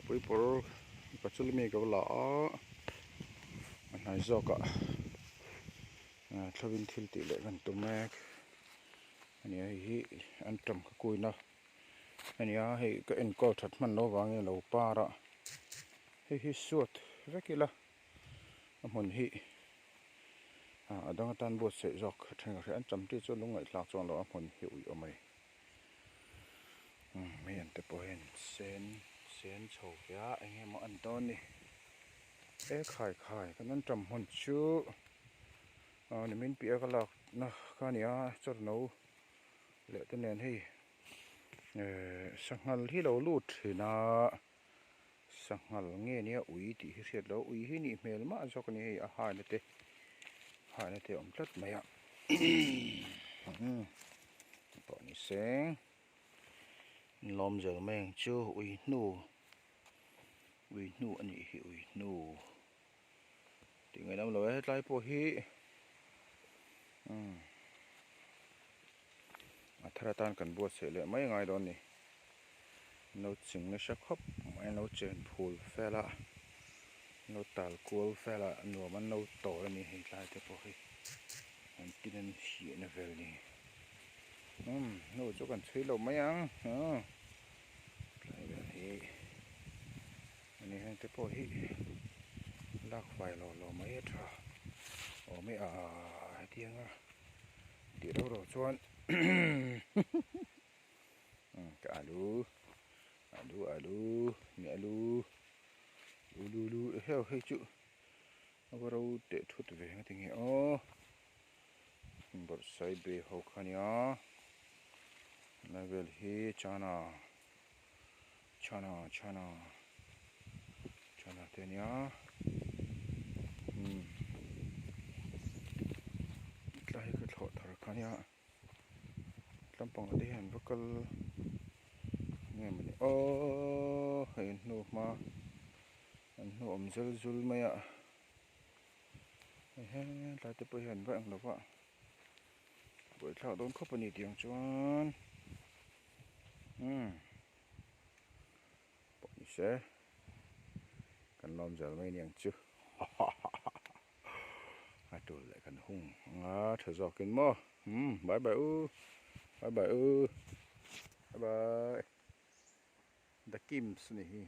Puipawr ka chul mi ka va la a a hnai zawkah thlavin thil tih leh kan tum mek a ni a hei hi an tam ka kuina a ni a hei ka enkawl that hman loh avangin a lo par a hei hi suat vek ila a hmun hi a dang atan buatsaih zawk a then ka hria an tam tih chu lungngaih thlak chuan lo a hmun hi ui awm a ni. Umm hei an te pawh hian sen sen chho ve a eng nge maw an dawn ni e khai khai kan an tam hmun chu ah nimin piah a ka lak na kha a ni a chawrno leh te nen hei ehh sanghal hi lo lut thin a sanghal nge nia ui tih hi hriat loh ui hi nih hmel mah zawk a ni hei a haina te haina te a awm tlat mai a pawh ni se lawm zel mai ang chu ui hnu ui hnu a nih hi ui hnu tih ngaih lam lo e hetlai pawh hi umm a thar atan kan buatsaih leh mai angai dawn a ni no ching nasa khawp mai a no chen phul vel a no tal kual vel a nuam an lo tawl a ni hei tlai te pawh hi an tin an hiahna vel a ni. Umm hnu chu kan chhui lo mai ang aw tlai vel hi ani heng te pawh hi lak fai lo lo mai a tha awm e a hetiang a tih reuh reuh chuan ka alu alu alu ni alu lu lu lu heu hei chu a va ro teh thut ve ang a tinge aw. Bawrhsaibe ho kha ania helai vel hi chana chana chana chana te ania umm tlai hi ka thlawh thar kha ania tlampangah te hian va kal nge mawni aww hei an hnu hma an hnu awm zal zul mai a. Ehe tlai te pawh hian va eng lova buaithlak dawn khawp a ni tih ang chuan umm pawh ni se kan lawm zel mai aniang chu a tul leh kan hung anga tha zawkin maw umm bye bye u bye bye u bye bye the kims a ni hi.